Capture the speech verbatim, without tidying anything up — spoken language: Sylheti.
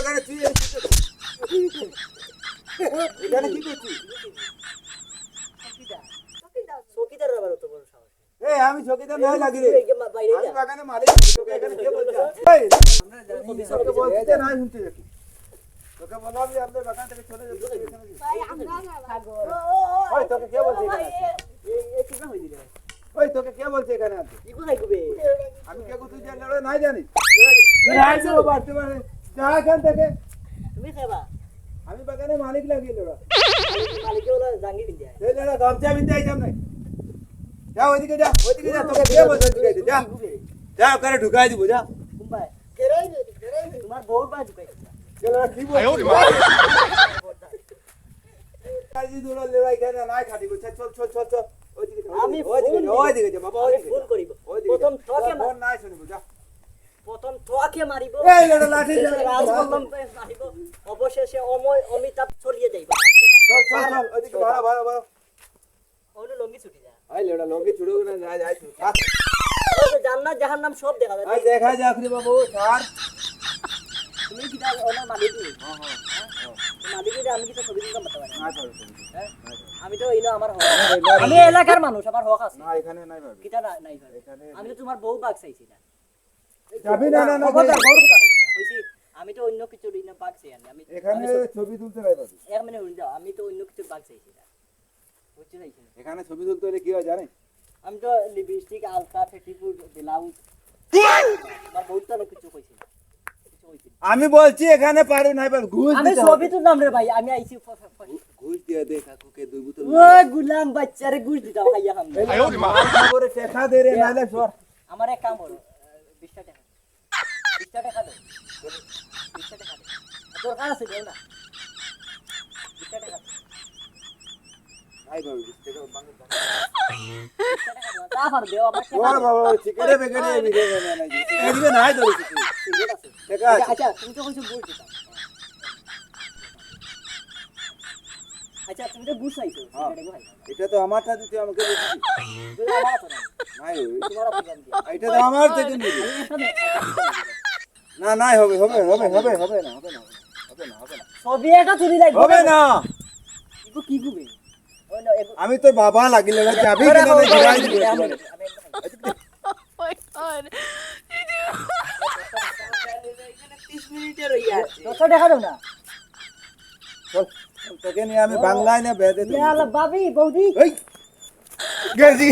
আরে তুই এই কি করছিস? এখানে কি করছিস? চকিদার। চকিদার আবার অত বড় সাহস। এই, আমি চকিদার নায় লাগি রে। এই যে মা-, বাইরে আমি যা। বাগানে মালিক, তোকে এখানে কে বলছে? এই, আমরা জানি না। তোকে বলছি যে নায় শুনতে যাচ্ছি। তোকে বললাম যে আমাদের বাগান থেকে চলে যাবি, তুই এখানে কি? ভাই, আমরা না, ভাই। ওই, তোকে কে বলছে এখানে আসতে? এই, এই, এই, কিবা হয়ে দিলে। ওই, তোকে কে বলছে এখানে আসতে? কি কোথায় গবে? আমি কে কোথায় যাই, লড়াই নাই জানি। লড়াই নাই তো বাড়তে পারে। যা এখান থেকে। তুমি খাবা? আমি বাগানে মালিক লাগিয়ে লড়া। মালিক, মালিকে ওলা জাঙ্গি বিন্দে। এই লড়া, গামছা বিন্দে আইতাম নাই। যা ওইদিকে যা, ওইদিকে যা, তোকে কে বলছে ওইদিকে যা? যা। যা, ওখানে ঢুকাই দিব, যা। কুম্বাই। তোমার বউর বায় ঢুকাই দিবা। চলো, কি বলছো? আয় ওরে মা। এই যে দূরে লড়াই কেন? নাই খাটি করছে। চল, চল, চল, চল। ওইদিকে যা, আমি ওইদিকে ফোন যা, দিব। ওইদিকে যা, বাবা, আমি ওইদিকে ফোন যা। করিব। ওইদিকে প্রথম যা। তোকে তোর মা-, ফোন নাই শুনবো, যা। প্রথম তোকে মারিব। এই, এটা লাঠি দিয়ে রাজ বল্লম মারিব। অবশেষে অময় অমিতাভ চলিয়ে যাইব। চল, চল, চল, ওইদিকে বাড়া, বাড়া, বাড়া। ওগুলো লঙ্গি ছুটি যা। আই লেড়া, লঙ্গি ছুটুক না, যা, যা, ছুট। থাক। ওই তো জান্নাত জাহান্নাম সব দেখা যায়। আই দেখা যাক রে বাবু, স্যার। তুমি কি জানো, ওনার মালিক নি? হ্যাঁ, হ্যাঁ, হ্যাঁ। তো মালিক নি, আমি কি তো ছবি তুলতাম পারতাম না? না, পারো, পারো। হ্যাঁ? না, পারো। আমি তো এই না, আমার হক। না, না, না। আমি এলাকার মানুষ, আমার হক আছে। না, এখানে নাই পারবে। কিতা না, নাই পারবে? এখানে আমি তো তোমার বউ বাগ চাইছি না। যাবি না, না, না, খবরদার, যাবি। বউর কথা কইছি না। কইছি, আমি তো অন্য কিছু না বাগ চাই না। আমি, এখানে আমি ছবি ছবি তুলতে নাই পারবি। এক মিনিট হয়ে যাও, আমি তো অন্য কিছু বাগ চাইছি না। বুঝতে চাইছি না। এখানে ছবি তুলতে হলে কি হয় জানিস? আমি তো লিপস্টিক, আলতা, পেটিকোট, ব্লাউজ। আমার বউর তো অনেক কিছু কইছি না। কিছু কইছি না। আমি বলছি এখানে পারবি নাই পারবি, ঘুষ আমি দিতে ছবি হবে। তুললাম রে ভাই, আমি আইছি ফ-, ফ-, ফ-, ঘু-, ঘুষ দিয়ে দে কাকুকে দুই বোতল। ও গুলাম বাচ্চারে ঘুষ দিতাম খাইয়া খাম। এই আয় ওরে মা। মার খবরে টেকা দে রে, নাইলে সর। আমার এক কাম করো, বিশটা টেকা। বিশটা টেকা দে। বিশটা টেকা দে। দরকার আছে, দেও না। বিশটা টেকা দে। নাই বাবু, বিশ টাকা বাংলা দাও। বিশটা টেকা দেও, যা পারো দেও, আমার টেকা ওরে নেই। বাবা, সিগারেট বেগারে এদিকে নাই, নাই, নাই। এদিকে নাই তো কিছু। সিগারেট আছে। টেকা আচ্ছা, আছে। আচ্ছা, তুমি তো কইছো ঘুষ দিতাম। আচ্ছা, তুমি তো ঘুষ চাইছো, হ্যাঁ। সিগারেট খাই। এটা তো আমারটা দিতে আমাকে দিতে। তুমি আমার আছে না? নাই ওই। তোমার আছে না? এটা তো আমার থেকে নিবি। আমি একটা নেই, একটা নেই। না, নাই, হবে, হবে, হবে, হবে, হবে না, হবে না, হবে না, হবে না। ছবি একটা তুলি লাগবে। হবে না। ইগু কি গুবে? ওই না, এগু- আমি তো বাবা লাগিলে না, যাবি ওরা কিনা না, বাবা ঘুরাই লাগিলে দিবি আমি, একবারে। আমি একদম খাই। Oh my God. তিরিশ মিনিটে রইয়া আছে। দশটা দেখা দাও না। চল, তোকে নিয়ে আমি বাংলায় না বেঁধে দেবো। ইয়া আল্লাহ, ভাবি, বৌদি। এই, গেছি।